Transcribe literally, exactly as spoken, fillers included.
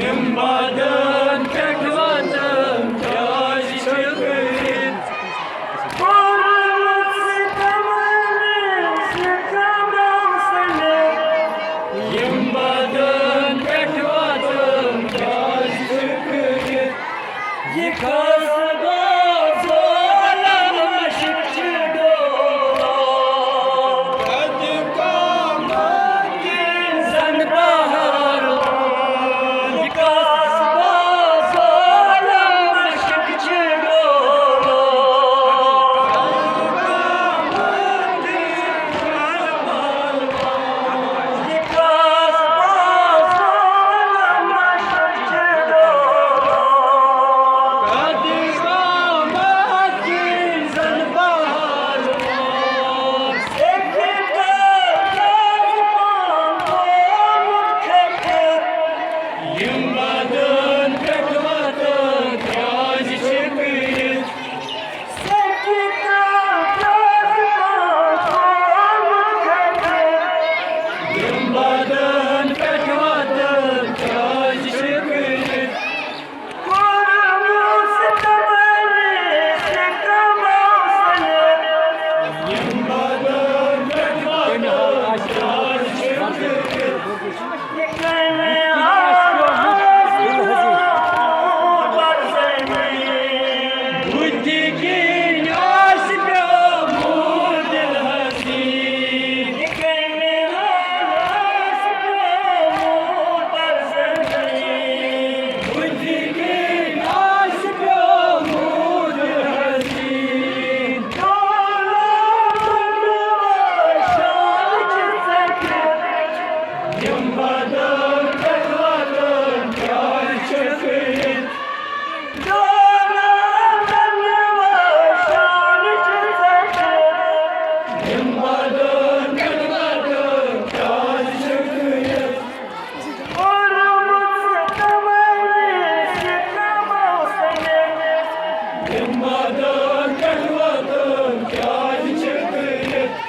یِم بادن پٮ۪ٹھ واتن کیٛازِ چھِ کٔرِتھ؟ کوٚرمُت ستمن ستمو سنٮ۪و۔ یِم بادن پٮ۪ٹھ واتن کیٛازِ چھِ کٔرِتھ؟ یہِ قصبہٕ ظالم مشق چھِ ڈولان۔ قد قامت زن بہار یِم بدن پٮ۪ٹھ وتن کیٛازِ چھِ کٔرِتھ؟ یِم بدن پٮ۪ٹھ وتن کیٛازِ چھِ کٔرِتھ؟ یِم بدن پٮ۪ٹھ وتن کیٛازِ چھِ کٔرِتھ؟ یِم بدن پٮ۪ٹھ وتن کیٛازِ چھِ کٔرِتھ؟ یِم بدن پٮ۪ٹھ وتن کیٛازِ چھِ کٔرِتھ؟ یِم بدن پٮ۪ٹھ وتن کیٛازِ چھِ کٔرِتھ؟